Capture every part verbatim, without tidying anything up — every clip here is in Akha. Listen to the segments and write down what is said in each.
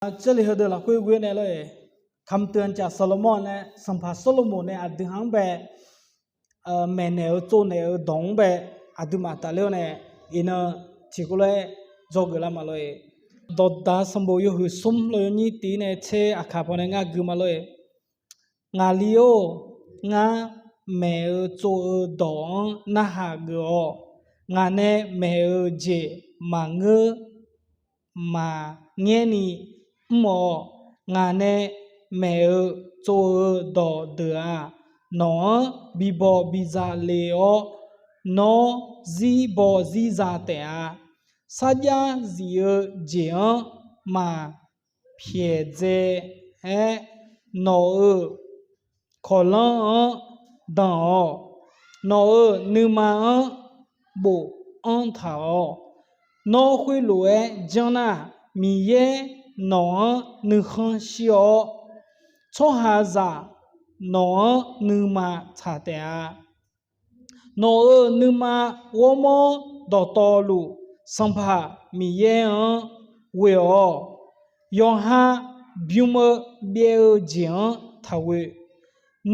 Jarlif heudeuq lafkhoer ghoe nae lor-eq, kamqteuq-anr caf Saqlaqmawr nae, sanqpaq Sawrlaqmoq nae aqdui ha-anr bae maeqnaeq-eu tsovnaeq-eu dawq-anr bae aqduimaf tafler-awr nae, iqnan tiqkawv lof-aer dzawgeuf lar ma lor-eq. Dawqdaq sanqbof yawhuiq smr lawr yawnyir tiv nae tser aqkaq pawnae ngar gui ma lor-eq. Ngaqli-or, ngar maeq-eu tsov-eu dawq-anr narhaq geuf-awq. Ngaq nae maeq-eu jeq maqngeur maqngaer ni mr-awq. Ngaq nae maeq-eu tsov-eu dawqdeuq-aq, nawq-anr bibaw biza le-awr, nawr zirbaw zirza taef-a. Sarjax zif-eu jeq-anr maq pyaeqdzae-aer, nawq-euq kawqlanr-anr danq-awq. Nawq-euq nuima-anr bofanr taq-awq. Nawr khoerlof-aer janr nar, Miqyaer nawq-anr nuikhanr shir-awr, tsawrhaqzaq nawq-anr nuima tsaq taef-a. Nawq-euq nuima ghawrmawr dawqtawvluf, Sanqpaq Miqyaer-anr ghoe-awq. Yawqha bym-eu byaev-eu jeq-anr taqghoe.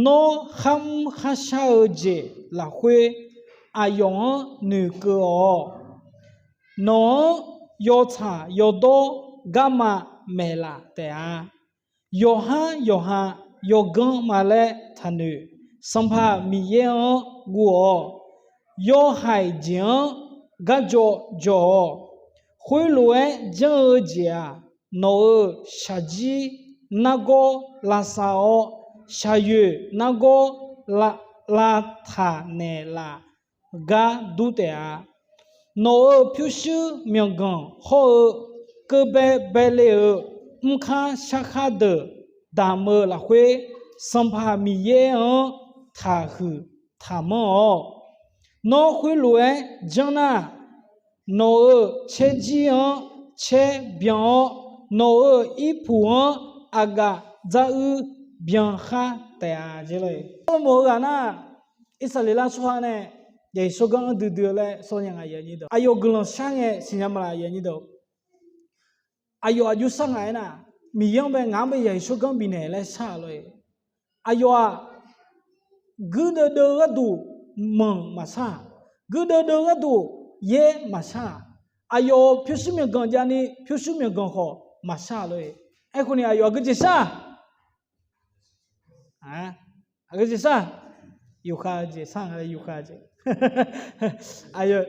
Nawr kharmr kharshar-eu jeq lafkhoer aqyawf-anr noeqkeuv-awq. Nawq-anr yawtsaq yawdawr garma maeqlaf taef-a. Yawqhar yawqha yawganr ma laer taqnoeq. Sanqpaq Miqyaer-anr guv-awq. Yawhaiq jeq-anr garjaw jaw-awq. Khoerlof-aer janr-eu jeq-aq, nawq-euq shaqjir nargawr lavsav-awr, shaqyoeq nargawr lavtaq naeqlaf gar dur taef-a. Nawq-euq pyurshuir myawqganq hawr-eu, keuv bae bae le-euq mrkhar sharkhar deuq damq-eu lafkhoer, Sanqpaq Miqyaer-anr taqhuiq taqmanr-awq. Nawr khoerlof-aer janr nar, nawq-euq caerjir-anr caer byan-awr, nawq-euq irpuq-anr aqgaf dzaruir byan khar taef-a jeq lor-eq. Sawrlaqmoq-eu ghaq nar, Irsaqleqlav tsawrhaq nae yaqsawr ganr-anr duidui-eu laer sawr nya nga. Aqyawf guiqlanq shar ngae siqnya maqlaq. Aqyawf aqjox sar ngaq-aer nar, Miqyaer-anr bae ngaq-anr bae yaqsawr ganr bifnaeq laer shar-a lor-eq. Aqyawf-aq, guirdeuv deuv-eu gharduq manq maqshar-aq, guirdeuv deuv-eu gharduq yaer maqshar-aq, aqyawf pyurshuir myawqganq javni pyurshuir myawqganq khawf maqshar-a lor-eq. Aerkhawf ni aqyawf aqgeu jeq shar Aqgeu jeq shar, yufkhav-eu jeq shar nga laer, yufkhav-eu jeq. Aqyawf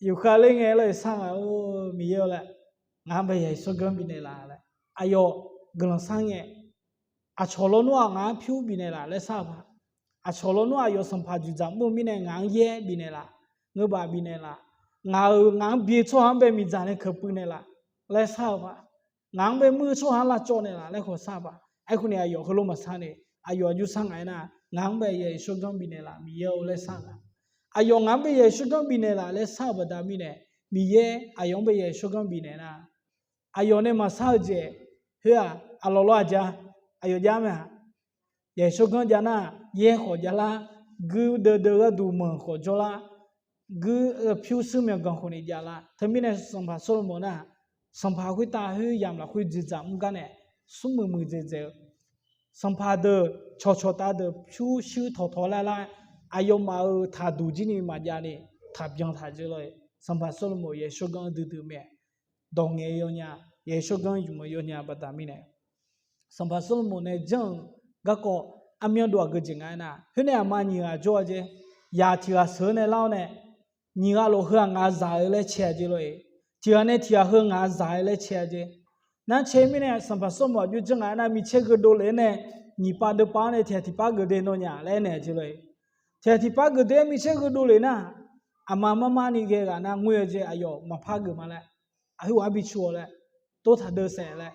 yufkhav ler ngae lor-eq, shar nga, Or, Miqyaer-or laer, ngaq-anr bae yaqsawr ganr bifnaeq laf laer, aqyawf guiqlanq shar ngae, aqcawq lawnmr-aq ngaq-anr pyur bifnaeq laf laer shar-eu paq. Aqcawq lawnmr aqyawf sanqpaq dzoeqdzaq mr-eu mirnae ngaq-anr yaer bifnaeq laf, ngeubaf bifnaeq laf, ngaq-euq ngaq-anr bi-eu tsawrhaq-anr bae miqdzaq nae keuq puiv naeq laf laer shar-eu paq. Ngaq-anr bae muir-eu tsawrhaq-anr lavcawv naeq laf laer khawf shar-eu paq. Aerkhawf ni aqyawf heulof maqshar ni, aqyawf aqjox shar ngaq-aer nar, ngaq-anr bae yaqsawr ganr bifnaeq laf Miqyaer-or laer shar nga. Aqyawf ngaq-anr bae yaqsawr ganr bifnaeq laf laer shar-eu baqda mirnae, Miqyaer aqyawf-anr bae yaqsawr ganr bifnaeq nar, aqyawf nae maqshar-eu jeq, khoer-aq, aqlawq lawr-aq ja, aqyawf jav mae-aq. Yaqsawr ganr jav nar, yaer khawf javlar, guirdeuv deuv gharduq manq khawf jawrlar, guir pyurshuir myawqganq khawf ni javlar. Teumirnae sanqpaq Sawrlaqmawq nar, sanqpaq khoertav khoeryamq lafkhoer dzoeqdzaq mr gar nae, smrmuiq muiqdzaeq dzaeq-eu sanqpaq deuq cawqcawq tav deuq pyurshuir tawqtawq lar lar, aqyawfmaf-euq taqduq jir ni maqjav ni taqbyan taq jeq lor-eq. Sanqpaq Sawrlaqmawq yaqsawr ganr duidui mae, dawq ngaeq-eu yawnya, yaqsawr ganr yumq-eu yawnya baqda mirnae, sanqpaq Sawrlaqmawq nae janr-eu garkawv aqmyanluf aqgeu jeq nga aernar, khoer nae aqma nyiq ghaq jawr-a jeq, yaq tiq ghaq sheuq-eu nae lar-awr nae, nyiq ghaq lof heu-aq ngaq zaq-eu laer cae-a jeq lor-eq. Tiq ghaq nae tiq ghaq heu ngaq zaq-eu laer cae-a jeq. Nar cae mirnae sanqpaq Sawrlaqmawq aqjox janr ngaq aernar, micaer geufdov lef-aer nae nyiq pav deuv pav-anr nae tiq ghaq tiq pav geuf de nawnyaf laer aernaeq-a jeq lor-eq. Tiq ghaq tiq pav geuf de-aer micaer geufdov lef nar, aqma marmar ni ghae ghaq nar ngoer-eu jeq aqyawf maqpar geuf ma laer, aqheu ghaq-anr bi cu-awq laer, tov taq deuv saef laer,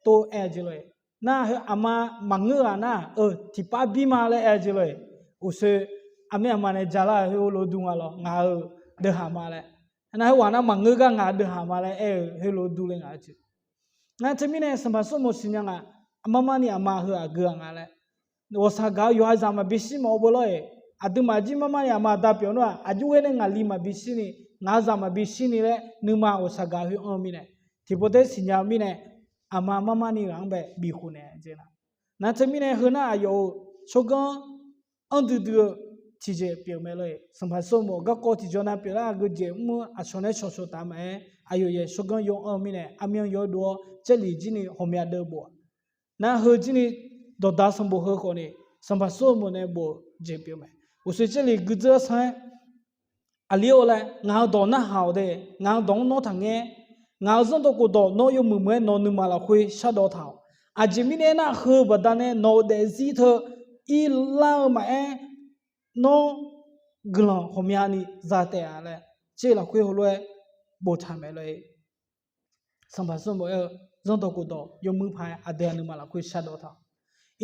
tov aer-a jeq lor-eq. Nar heu aqma maqngeur ghaq nar-aq, eu tiq pav bir ma laer aer-a jeq lor-eq. Uqshoe aqmaer aqma nae jalar-eu heu lof dur nga lawr, ngaq-euq deuv haq ma laer. Nar heughaq nar maqngeur gar ngaq deuv haq ma laer aer-eu heu lof dur le ngaq-eu jeq. Nar teumirnae sanqpaq Sawrlaqmawq siqnya nga, marmar ni aqma heu aqgeu-aq nga laer. Ghawqshaq gaq-eu yawqha zaq maqbi shir mawf-eu beu lawr-eq. Aqduimaf jir marmar ni aqma aqda pyeuf nar-aq, aqjox ghae nae ngaqli maqbi shir ni, ngaq zaq maqbi shir ni laer nuima ghawqshaq gaq khoer anr-eu mirnae, tiqpov taef siqnya-eu mirnae, aqma marmarni ghaq-anr bae bifkhof naeq-a jeq nar. Nar teumirnae heu nar aqyawf-euq tsawrganr anr duidui-eu tiqjeq pyeuf mae lor-eq. Sanqpaq Solomo garkawv tiqjawr nav pyeuflar aqgeujeq mr-eu aqcawq nae cawqcawq taf maqaer, aqyawf yaeq tsawrganr yaw anr-eu mirnae armyanr yaw dov-awr jarlif jir ni ghawqmya deuv bof-a. Nar heu jir ni dawqda sanqbof heu khawf ni, Sanqpaq Solomo nae bof-eu jeq pyeuf mae. Uqshoe jarlif guidzeur arsan-aer, aqli-or laer, ngaq-euq dawq narhaq-awq de, ngaq-euq dawq-anr nawr taqngaer. Ngaq-euq zanrdawq khofdawq nawr yawmuiq muiq-aer nawq nuima lafkhoer shardawv taq-awq. Aqjeq mirnae aernar, heu baqdanae nawq-euq daefzir teu irlar-eu maqaer, nawr guiqlanq ghawqmyani za taef-a laer, tser lafkhoer heulof-aer boftaq mae lor-eq. Sanqpaq Solomo aer-eu, zanrdawq khofdawq yawmuiq paq-aer aqdui-aq nuima lafkhoer shardawv taq-awq.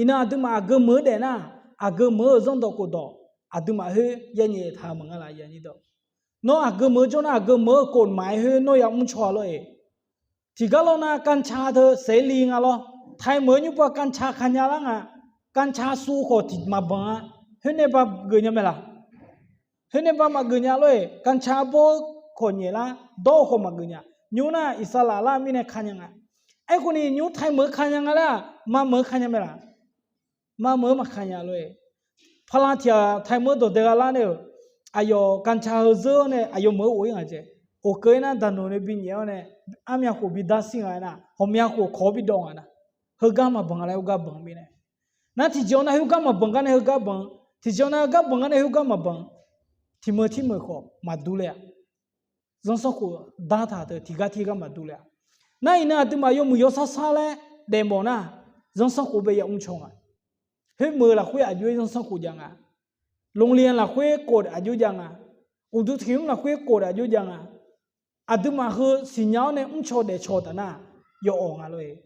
Iqnan aqduimaf aqgeu meuq-eu daef nar, aqgeu meuq-eu zanrdawq khofdawq aqduimaf khoer yanyaef taq-eu maqnga laf. Nawr aqgeu meuq-eu jawr nar, aqgeu meuq-eu khofmaf-aer khoer nawr yamr caw-a lor-eq. Tiqgar lawr nar, กัญชา teu เสรี nga lawr. ไทย meuq-eu nymr pav กัญชา kanya lar nga. กัญชา su khawf tiq maqbanq-a. Khoer nae ba geuf nya mae laq? Khoer nae ba maqgeuf nya lor-eq. กัญชา bawr khawf nyaef lar, dawr-eu khawf maqgeuf nya. Nymr nar, iqsaqlaq lar mirnae kanya nga. Aerkhawf ni nymr ไทย meuq-eu kanya nga laer-aq, ma meuq-eu kanya mae laq? Ma meuq-eu maqkanya lor-eq. Paqlav tiq ghaq ไทย meuq-eu dawq dae gha lar nae-euq, aqyawf กัญชา heu zeur-awr nae aqyawf meuq-eu of-ir nga jeq. Of keuv-ir nar, daqnoeq nae bi nyaef-awr nae, armyav khof bi dar shir nga aernar, ghawqmya khof kawq-awr bi dawv nga nar, heugar maqbanq laer heugar banq mirnae. Nar tiqjeq-awr nar heugar maqbanq gar nae heugar banq, tiqjeq-awr nar heugar banq gar nae heugar maqbanq, tiq meuq tir meuq khawf maqdur ler-aq. Zanrsanrkhof dartaq teu tiqgar tir gar maqdur ler-a. Nar iqnan aqduimaf yawmuiq yawsar sar laer daefmawf nar, zanrsanrkhof bae yamr caw nga. Khoermeuq lafkhoer aqjox-aer zanrsanrkhof jav nga. โรงเรียน lafkhoer khof aqjox jav nga. Uqduq tanqnymr lafkhoer khof aqjox jav nga. Aqduimaf heu siqnya-awr nae mrcaw daefcaw taf nar, yawawq nga lor-eq.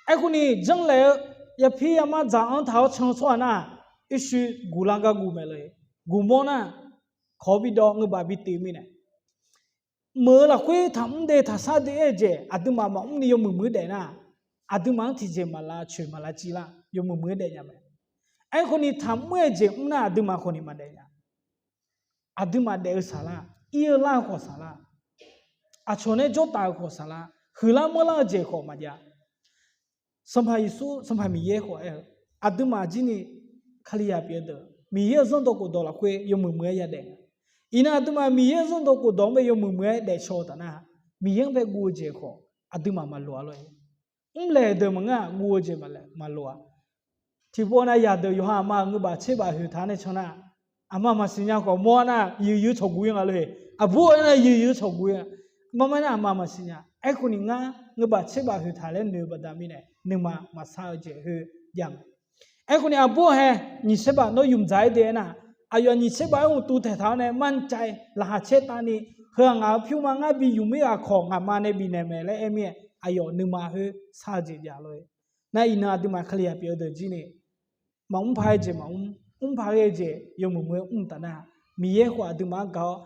Aerkhawf ni janrlaeq-eu yapir yamar dzaq-anr taq-awr can-eu tsawrhaq nar, irshuir guqlar gar guq mae lor-eq. Guqmawr nar, kawq-awr bi dawv, ngeurbaf bi tiv mirnae. Meuq-eu lafkhoer taqmr de taqsar de-aer-eu jeq aqduimaf maqmr ni yawmuiq muiq-aer daef nar, aqduimaf-anr tiqjeq maqlav coeq maqlav civ lar, yawmuiq muiq-aer daef nya mae. Aerkhawf ni taqmr-aer jeq mr nar aqduimaf khawf ni maqdaef nya. Aqduimaf daef-eu saqlar, ir-eu lar-eu khawf saqlar, aqcawq nae jawrtaf-eu khawf saqlar, huiqlar manrlar-eu jeq khawf maqjav. Sanqpaq Yeqsur, Sanqpaq Miqyaer khawf aer-eu, aqduimaf jir ni Kalizaq pyeuf-eu deuq, Miqyaer-euq zanrdawq khofdawq lafkhoer yawmuiq muiq-aer yadaef nga. Iqnan aqduimaf Miqyaer-euq zanrdawq khofdawq-anr bae yawmuiq muiq-aer daefcaw-eu taf nar, Miqyaer-anr bae guv-eu jeq khawf aqduimaf maqloq-a lor-eq. Mrlaeq deuq maqngeur-aq, guv-eu jeq maqloq-a. Tiqpov nav yaqdeuq yawqha aqma-euq ngeurbaf tserbaf hoeqtaq-anr nae can nar, aqma maqsiq nya khawf mawr-a nar, yuiqyuiq cawqguv-ir nga lor-eq. Aqbur-eu aer nar yuiqyuiq cawqguv-ir nga. Marmar nar aqma maqsiq nya. Aerkhawf ni ngar ngeurbaf tserbaf hoeqtaq laer noeq-eu baqda mirnae, nuima maqsar-eu jeq khoer jav mae. Aerkhawf ni aqbur hae, nyiq tserbaf nawr ymq dzaq-aer de aernar, aqyawf nyiq tserbaf-aer uqtuv taeqtaq-awr nae mancav-aer laqkhaq caer tavni, heu-aq ngaq-euq pyur ma, ngar bi ymq mir ghaq khawf ngaqma nae bifnaeq mae laer aer mir-aer, aqyawf nuima khoer sar-eu jeq jav lor-eq. Nar iqnan aqduimaf Kalizaq pyeuf-eu deuq jir ni, maqmr paq-aer jeq maqmr, mr paq-aer jeq yawmuiq muiq-aer mr taf nar, Miqyaer khawf aqduimaf-anr gaq-awr,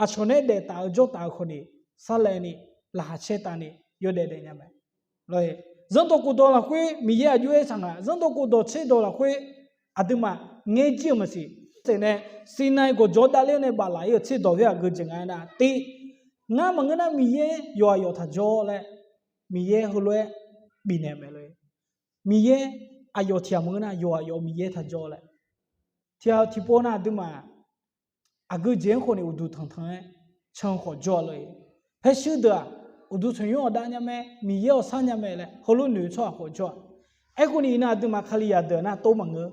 aqcawq nae daeftaf-eu jawrtaf-eu khawf ni, sarlaevni, laqkhaq caer tavni yawdaef daef nya mae. Zanrdawq khofdawq lafkhoer Miqyaer aqjox-aer saq nga. Zanrdawq khofdawq tserdawq lafkhoer aqduimaf ngaer jir-euq maqsiq. Tseq nae Sinai gawqjawq davler-awr nae baflaf-ir-euq tserdawq khoer aqgeu jeq nga aernar, tiv, ngar maqngeur nar Miqyaer yawqha yawf taq jawr laer, Miqyaer heulof-aer bifnaeq mae lor-eq. Miqyaer aqyawf tiq ghaq maqngeur nar yawqha yawf Miqyaer taq jawr laer. Tiq ghaq-eu tiqpov nar aqduimaf aqgeu jeq-anr khawf ni uqduq tanqtanq-aer can khawf jawr-a lor-eq. Paershuir deuq-aq, uqduq tanqnymr awqdav nya mae, Miqyaer awqsar nya mae laer heulof noeq-eu tsawrhaq khawf jawr-a. Aerkhawf ni iqnan aqduimaf Kalizaq deuq nar tov maqngeur.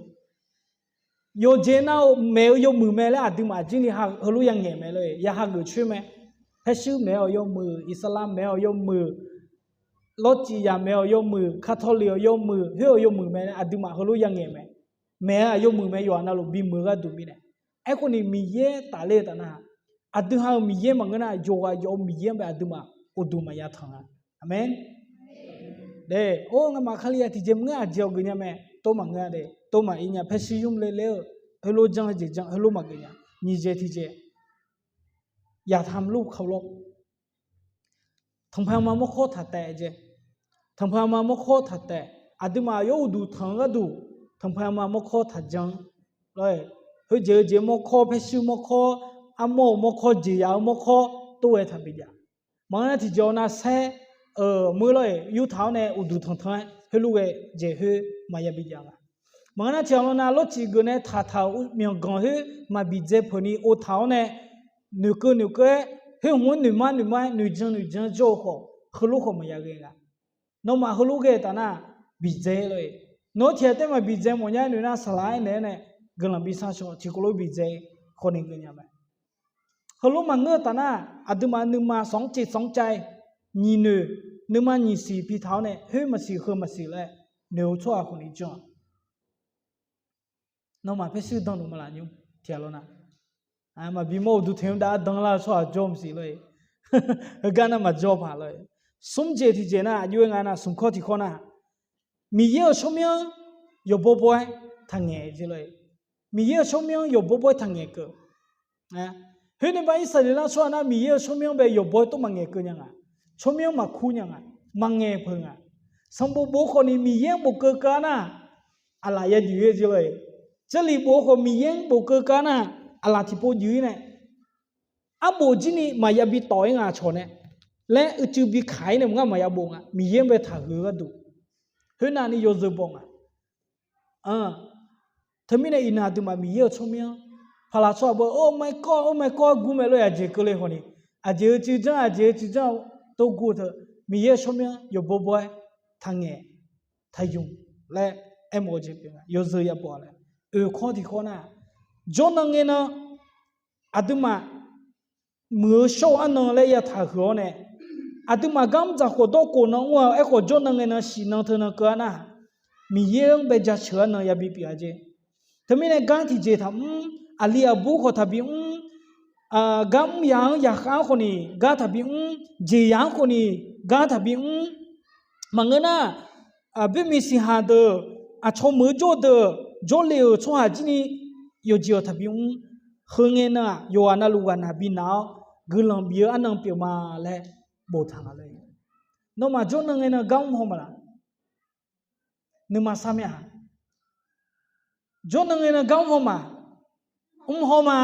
Yawqjeq nar-eu maeq-eu yawmuiq mae laer aqduimaf jir ni heulof ya ngaeq mae lor-eq, ya hageuf coer mae. Paershuir maeq-awq yawmuiq, Iqsaqlaq maeq-awq yawmuiq, lawrcif yaq maeq-awq yawmuiq, Catholic-awq yawmuiq, khoer-awq yawmuiq mae laer aqduimaf heulof ya ngaeq mae. Maeq-eu aq yawmuiq mae, yawqha navluf bimuiq-eu gharduq mirnae. Aerkhawf ni Miqyaer tafler-eu taf nar, aqdui ha-eu Miqyaer maqngeur nar, yawqghaq yawf-eu Miqyaer-anr bae aqduimaf uqduq maqya tanq-a. Aqmeq. Dae, or, ngamaf Kalizaq tiqjeq maqngeur, aqjeq-awq geuf nya mae, tov maqngeur-a de, tov maqir nya. Paershuir ymr le ler-eu, heulof jan-eu jeq jan, heulof maqgeuf nya. Nyiq jeq tiqjeq, yaqtamq luf kawlawr, tanqpanq ma mawrkawr taq taef jeq, tanqpanq ma mawrkawr taq taef, aqduimaf yawr uqduq tanq-eu gharduq, tanqpanq ma mawrkawr taq jan, khoerjeq-eu jeq mawrkawr, paershuir mawrkawr, armawr-euq mawrkawr, jeqyaq-eu mawrkawr tov-aer taq bijav. Maqngeur nar tiqjeq-awr nar saer meuq lor-eq, yurtaq-awr nae uqduq tanqtanq-aer heulof ghae jeq khoer maqya bi jav nga. Maqngeur nar tiq ghaq lawnav lawrcif geuf nae taqtaq-euq myawqganq khoer maqbi dzae peuq ni ovtaq-awr nae noeqkeuv noeqkeuv-aer khoer hmq-anr noeqmar noeqmar-aer noeqjan noeqjan jawr-eu khawf heulof khawf maqya ghae nga. Nawmaf heulof ghae-eu taf nar bi dzae lor-eq. Nawr tiq ghaq taef maqbi dzae mawfnya-aer noeq nar saqlaq-aer naeq-aer nae guiqlanq bi sar shawq tiqkawv lof bi dzae khawf ni geunya mae. Heulof maqngeur-eu taf nar aqduimaf nuima sanqcev sanqcav-aer nyiq noeq nuima nyiq siq pitaq-awr nae khoer maqsiq heu maqsiq laer noeq-eu tsawrhaq khawf ni janr-a. Nawmaf paershuir dan luf ma laf nymr tiq ghaq lawnav maqbi mawr uqduq teq-anr dav-aer dan lar-eu tsawrhaq jawr maqsiq lor-eq. Heugar nar maqjawr paq lor-eq. Smr jeq tiqjeq nar aqjox-aer nga nar smq kawr tiq kawr nar Miqyaer-euq tsawrmyanr yawqbaw baw-aer taqngaeq jeq lor-eq. Miqyaer-euq tsawrmyanr yawqbaw baw-aer taqngaeq keuv. Khoer nae ba Irsaqleqlav tsawrhaq nar Miqyaer-euq tsawrmyanr bae yawqbaw-aer tov maqngaeq keuv nya nga. Tsawrmyanr maqkur nya nga, maqngaeq peuq nga. Sanqbof bof-eu khawf ni Miqyaer-anr bof keuv keuv-a nar, aqlaf ya juif-ir jeq lor-eq. Jarlif bof-eu khawf Miqyaer-anr bof keuv keuv-a nar, aqlaf tiqpov juif-ir nae, arbof jir ni maqya bi tawf-ir nga aqcawq nae laer uicuiv bi kaq-ir nae maqngar maqya bof nga. Miqyaer-anr bae taqhuiq-eu gharduq khoernav ni yawzeu baw nga. Teumirnae iqnan aqduimaf Miqyaer-euq tsawrmyanr paqlaq tsawrhaq baw-eu or maerkawr or maerkawr-aer gur mae lor-eq. Aqjeq keuvle khawf ni aqjeq-eu cuiv janr aqjeq-eu cuiv janr tov gur-eu teu Miqyaer-euq tsawrmyanr yawqbaw baw-aer taqngaeq taqymq laer aermawf-eu jeq pyeuf nga. Yawzeu ya baw-a laer oeq kawr tiq kawr nar jawrnan ngae nan aqduimaf muiq-eu shawr-eu arnan laer ya taqhuiq-awr nae aqduimaf gar mr dzaq khawf dawrkhof nan mr-a-eu aerkhawf jawrnan ngae nan shif nan teunan keuv-a nar Miqyaer-anr bae jaceuq-eu arnan yabi pyeuf-a jeq. Teumirnae gar tiqjeq taqmr, aqli aqbur khawf taqbi mr, gar mr yaq-anr yaqkhav-anr khawf ni gar taqbi mr, jeqyaq-anr khawf ni gar taqbi mr. Maqngeur nar, boermiq siqhaq deuq, aqcawq meuq-eu jawr-eu deuq, jawrle-euq tsawrhaq jir ni yawqjeq-awq taqbi mr. Heu ngae nan-aq yawqghaq navluf ghaqnaq bi naq-awr guiqlanq bif-eu arnan pyeuf ma laer boftaq nga lor. Nawmaf jawrnan ngae nan gar mr haw ma laq? Nuima sar mir-a? Jawrnan ngae nan gar mr haw ma? Mr haw ma.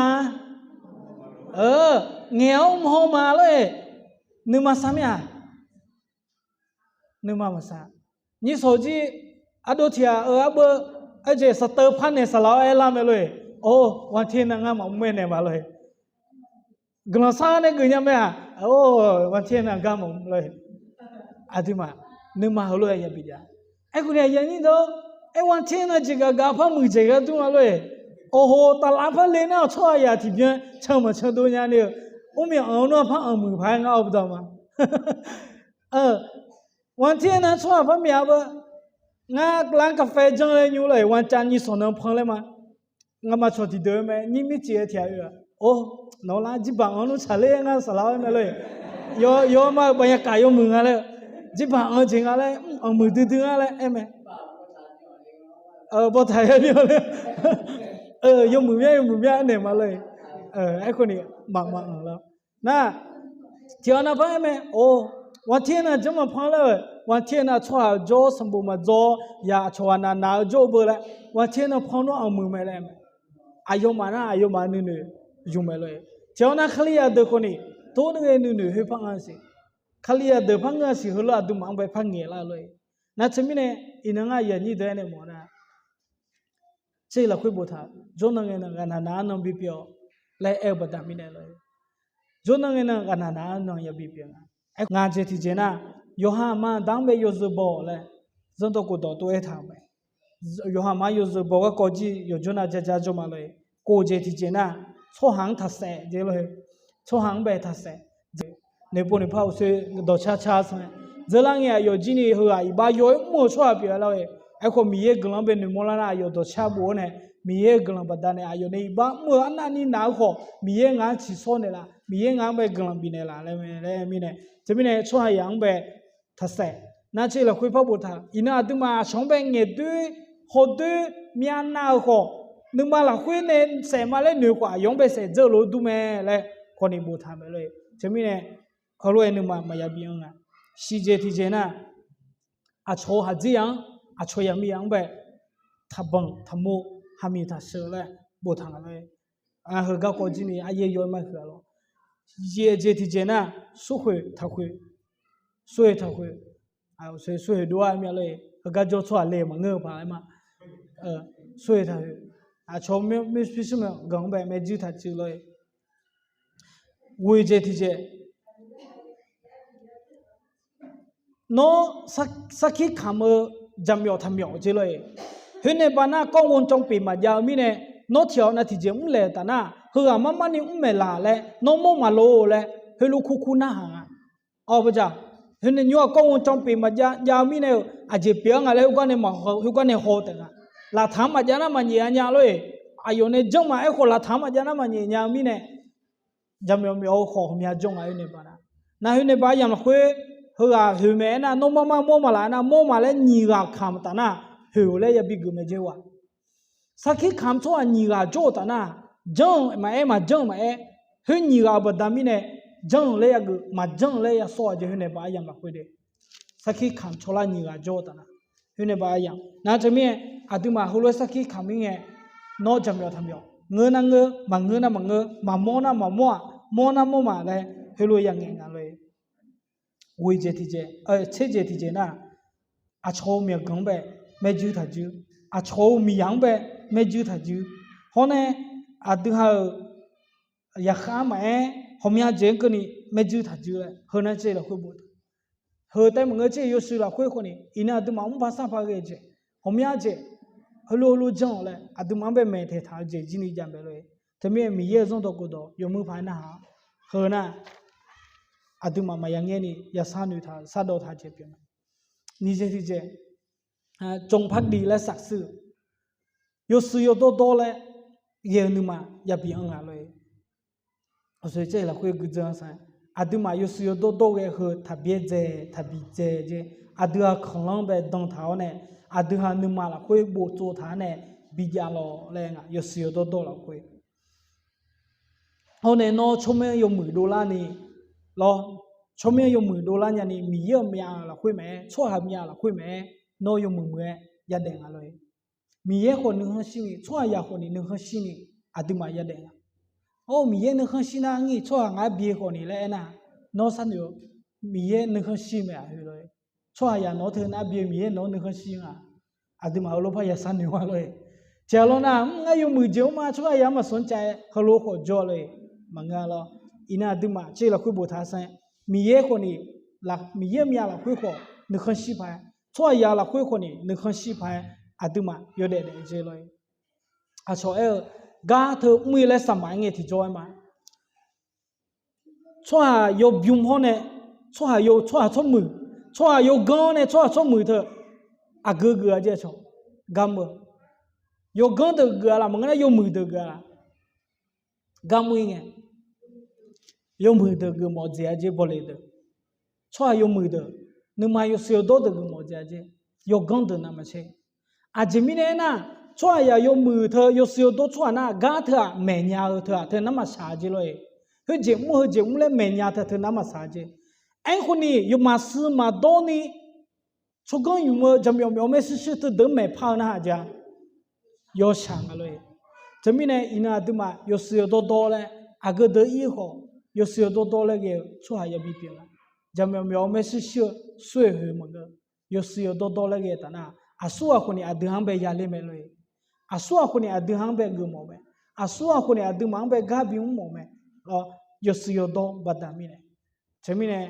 Ngaeq-awr mr haw ma lor-eq. Nuima sar mir-a? Nuima maqsar. Nyir sawq jir ardov tiq ghaq-eu arbeu, arjeq saqteuv par naeq saqlaq-awr aerlar mae lor-eq. Or, วันที่ nan ngar maqmr-aer naeq ma lor-eq. Guiqlanq sar nae geuf nya mae-aq. Or, วันที่ nan gar maqmr lor-eq. Aqduimaf nuima heulof-aer yabi jav. Aerkhawf ni aqyuif aqnyir deuq, aer วันที่ nan jeq gaq gaq par muiqdzaeq ghardur nga lor-eq. Awqhoq taflaf par le nar-aq tsawrhaq yaq tiqbyan can maqcan dov nya ni-eu, mrmyanq anq-eu nar-aq par anqmuiq paq-aer ngar-awr bawdaq ma. วันที่ nan tsawrhaq par myaq-a beu. Ngar ร้านกาแฟ janr laer nymr lor-eq, วันจันทร์ nyir sawq nan pan laer ma. Ngamaf cawq tiqdeuq-eu mae, nyir mircif-aer tiq ghaq oe-aq, or, nawq lar jirbaq anq nmr tsaqler ngar saqlaq-awr aer mae lor-eq. Yawma-euq baqnyakaq yawmuiq nga laer, jirbaq anq jeq nga laer, anqmuiq duidui nga laer aer mae. Bawtaq-aer byan laer, yawmuiq mya yawmuiq mya aernaeq ma lor-eq. Aerkhawf ni maqmaq anq lar. Nar, tiq ghaq nav par aer mae, or, วันที่ nan janr maqpan laer-euq, วันที่ nan tsawrhaq jawr sanqbof maqdzaw, yaq aqcawq ghaqnaq naq-eu jawr-eu beu laer, วันที่ nan pan nar anqmuiq mae laer mae. Aqyawfmaf nar aqyawfmaf nuinoeq yuf mae lor-eq. Tiq ghaq nav Kalizaq deuq khawf ni, tov nae nuinoeq khoer par nga siq. Kalizaq deuq par ngeur-a siq heulof aqduimaf-anr bae par ngaeq lar-eu lor-eq. Nar teumirnae, iqnan ngar aqyuif aqnyir deuq aernaeq mawf nar, tser lafkhoer boftaq, jawrnan ngae nan ghaqnaq naq-anr nan bipyeuf-awq laer aer-eu baqda mirnae lor-eq. Jawrnan ngae nan ghaqnaq naq-anr nan yabi pyeuf nga. Aer, ngaq jeq tiqjeq nar, yawqha aqma aqda-anr bae yawzeu baw-awq laer, zanrdawq khofdawq tov aertaq-euq mae. Yawqha aqma yawzeu baw garkawv jir yawqjawr nav ja ja jawr ma lor-eq. Kof jeq tiqjeq nar, tsawrhaq-anr taqsaef jeq lor-eq. Tsawrhaq-anr bae taqsaef. Noeqpov noeqpar uqshoe dawqcar car sanr-aer, dzeurlar ngae aqyawf jir ni heughaq iqbax yaw-aer mr-eu tsawrhaq pyeuf-a lar-eq. Aerkhawf Miqyaer guiqlanq-anr bae noeqmawr lar nar aqyawf dawqcar bof-awr nae, Miqyaer guiqlanq baqdanae aqyawf nae iqbax mr-eu arnavni naq-eu khawf Miqyaer ngaq-anr tsiqshawr naeqlaf, Miqyaer ngaq-anr bae guiqlanq bifnaeq laf laer mae laer mirnae. Teumirnae tsawrhaq yaq-anr bae taqsaef. Nar tser lafkhoer par boftaq, iqnan aqduimaf aqcawq-anr bae ngaeqdoer hawdoer myavnav-euq khawf, nuima lafkhoer nae saef ma laer noeq khawf aqyawf-anr bae saef dzeur-eu lof-aer dur mae laer khawf ni boftaq mae lor-eq. Teumirnae heulof-aer nuima maqya bi anr nga. Shiq jeq tiqjeq nar, aqcawq-eu haqdzer yaq-anr, aqcawq yaqmiqyaq-anr bae taqbanq taqmov haqmiq taqsheuq laer boftaq nga lor-eq. Heugar kawv jir ni aryaer yaw-aer ma huiq-a lor. Yaeq jeq tiqjeq nar, smrkhoeq taqkhoeq, Surkhoeq taqkhoeq, surkhoeq dov-ar mya lor-e. Heugar jawr tsawrhaq le maqngeur-eu paq-aer ma. Surkhoeq taqkhoeq, aqcawq-eu pyurshuir myawqganq-anr bae maerjuir taqjuir lor-e. Ghoeqjaeq tiqjaeq, nawr sarkir kamq-eu jaqmyawf taqmyawf jeq lor-e. Khoernae baqnar kawr ghanrcawv pyeuf maqjav-eu mirnae, nawr tiq ghaq nav tiqjeq mrlaeq-euq taf nar, heughaq mar mar ni mr maeq laq laer nawr mawr maqloq laer heulof kurkur narhaq nga. Awq, baqjaq, khoernae nymr-aq kawr ghanrcawv pyeuf maqjav, jav-eu mirnae-euq aqjeq pyeuf-aer nga laer heugar nae maqhaw, heugar nae haw taef nga. Laqtaq-anr maqjav nar maqnyaef-a nya lor-e. Aqyawf nae janr maqaer khawf laqtaq-anr maqjav nar maqnyaef nya-eu mirnae, jaqmyawf myawf-eu khawf ghawqmya jawr nga khoernae baqnar. Nar khoernae baq aryamq lafkhoer, heughaq hoeq maeq-aer nar nawr mar mar mawr maqlaq-aer nar mawr maqlaq laer nyiq ghaq kamq taf nar, hoeq-eu laer yabi geuf mae jer-a. Sarkir kamq tsawrhaq nyiq ghaq jawr-eu taf nar, janr-euq maqaer maqjanr-eu maqaer, khoer nyiq ghaq-euq baqda mirnae, janr-euq laer yageuf maqjanr-eu laer yasawr-a jeq khoernae baq aryamq lafkhoer de. Sarkir kamq tsawrlar nyiq ghaq jawr-eu taf nar, khoernae baq aryamq nar teumirnae, aqduimaf heulof-aer sarkir kamq-ir ngae, nawr jaqmyawf taqmyawf, ngeur nar ngeur, maqngeur nar maqngeur, maqmawr nar maqmawr-aq, mawr nar mawr ma laer heulof-aer yangaeq nga lor-e. Ghoeqjaeq tiqjaeq, tserjaeq tiqjaeq nar, aqcawq-eu myawqganq-anr bae maerjuir taqjuir, aqcawq-eu miqyaq-anr bae maerjuir taqjuir, hawr nae aqdui ha-euq yaqkhav-anr maqaer, ghawqmya jeq-anr keuvni maerjuir taqjuir laer heunar tser lafkhoer bof Heu taef maqngeur tser yawshuif lafkhoer khawfni iqnan aqduimaf mr par sar par ghae jeq, ghawqmya jeq, heulof heulof janr-awq laer aqduimaf-anr bae maeqtaeq taq-eu jeq jir ni jav mae lor-e. Teumirnae Miqyaer-euq zanrdawq khofdawq yawmuiq paq-aer narhaq-awr, heu nar aqduimaf maqya ngaer ni yasar noeqtaq sardawv taq jeq pyeuf mae. Nyiqjeq tiqjeq, จงพักดีและสัตย์ซื่อ yawshuif yawdawr dawr laer ghae-eu nuima yabi anr nga lor-e. Aqsur caer lafkhoer guidzan sar, aqduimaf yawshuif yawdawr dawr ghae heu taqbyaer dzae taqbi dzae jer, aqdui-aq kanqlanr bae dan taq-awr nae, aqdui-aq nuima lafkhoer boftsov taq-awr nae bijav lawq laer nga yawshuif yawdawr dawr lafkhoer Hawr nae nawr tsawrmyanr yawmuiq dovlar ni, lawr, tsawrmyanr yawmuiq dovlar nyani Miqyaer-euq myav lafkhoer mae-aer, tsawrhaq myav lafkhoer mae-aer, nawr yawmuiq muiq-aer yadaef nga lor-e. Miqyaer khawf nuikhanr shir ni, tsawrhaqzaq khawf ni nuikhanr shir ni, aqduimaf yadaef nga. Or, Miqyaer nuikhanr shir nar ngir tsawrhaq ngar bi khawf ni laer aernar, nawr sharnoeq-eu, Miqyaer nuikhanr shir mae-aq heu lor-e. Tsawrhaqzaq nawq-anr teu nar bi-eu Miqyaer nawq-anr nuikhanr shir nga. Aqduimaf heulof parya sharnoeq-a lor-e. Tiqghaq lawr nar, mr, ngar yawmuiq jeq-anr ma tsawrhaqzaq-anr maqsanr cav-aer heulof khawf jawr lor-e. Maqngeur lawr. Iqnan aqduimaf tser lafkhoer boftaq-a sar-aer, Miqyaer khawf ni, Miqyaer myav lafkhoer khawf nuikhanr shir paq-aer, tsawrhaqzaq lafkhoer khawf ni nuikhanr shir paq-aer, aqduimaf yawdaef daef-eu jeq lor-e. Aqcawq aer-eu, gar teu mr-ir laer saqmaq-aer ngae tiqjawr-aer ma. Tsawrhaq yawbymr hawr nae, tsawrhaq yaw, tsawrhaq tsawrmuiq, tsawrhaq yawganr nae tsawrhaq tsawrmuiq teu aqgeu geuf-a jeq cawq, gar mr-eu, yawganr deuq geuf-a laf maqngeur nar yawmuiq deuq geuf-a laf, gar mr-ir ngae, yawmuiq deuq geufmawf dzaeq-a jeq bawleq deuq, tsawrhaq yawmuiq deuq, nuima yawshuif yawdawr deuq geufmawf dzaeq-a jeq, yawganr deuq navmaqtser. Aqjeq mirnae aernar, tsawrhaqzaq yawmuiq teu yawshuif yawdawr tsawrhaq nar gar teu-aq maeqnya-eu teu-aq teu narmaqshaq-a jeq lor-e. Khoerjeq mr heujeq mr laer maeqnya teu teu narmaqshaq-a jeq. Aerkhawf ni yawmaf shuif maqdawr ni tsawrganr ymq-eu jaqmyawf myawf maershuir shuir teudeuq maeqpar-eu narhaq jeq-a yawshaq nga lor-e. Teumirnae iqnan aqduimaf yawshuif yawdawr dawr laer aqgeu deuq ir-eu khawf, yawshuif yawdawr dawr laer ghae-eu tsawrhaq yabi pyeuf nga. Jaqmyawf myawf maershuir shuir-eu shuir-eu heumaqngeur, yawshuif yawdawr dawr laer ghae taf nar, aqsurghaq khawf ni aqdui-anr bae yaler mae lor-e. Aqsurghaq khawf ni aqdui-anr bae geufmawf mae, aqsurghaq khawf ni aqduimaf-anr bae gar bimr mawf mae. Yawshuif yawdawr baqda mirnae, teumirnae